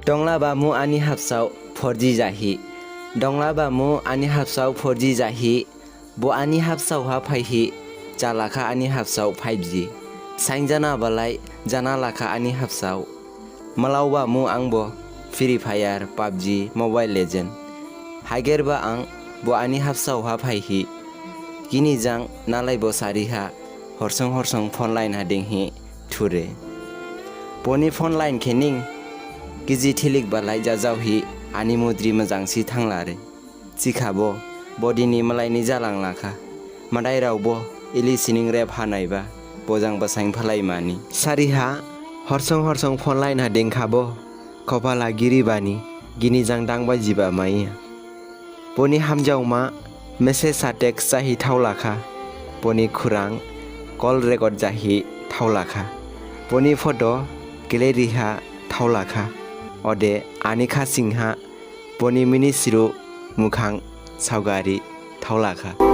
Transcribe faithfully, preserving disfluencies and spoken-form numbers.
Dongla bamu ani habsao four G jahi. Dongla bamu ani habsao four G jahi. Bo ani habsao ha phaihi. Jalakha ani habsao five G. Saingjana balai jana lakha ani habsao. Malao bamu angbo Free Fire, PUBG, Mobile Legend. Haigerba ang bo ani habsao ha phaihi. Gini jang nalaibo sariha. Horsong horsong phone line ha denghi. Thure. Boni phone line khening giji thilik balai jajaohi ani mudri majangsi thanglare. Thikhabo, bodini malaini jalanglakha. Madairaobo, ili sining rep hanaiba, bojang basain phalaimani. Sariha, horsong horsong phone line ha dengkhabo, khopala giribani, gini jang dangba jiba maiya. Boni hamjaoma, message ha text jahi thaolakha. Boni khurang, call record jahi thaolakha. Boni photo, gallery ha thaolakha. Ode, ani khasing ha, boni minisiru mukhang saogari thaolakha.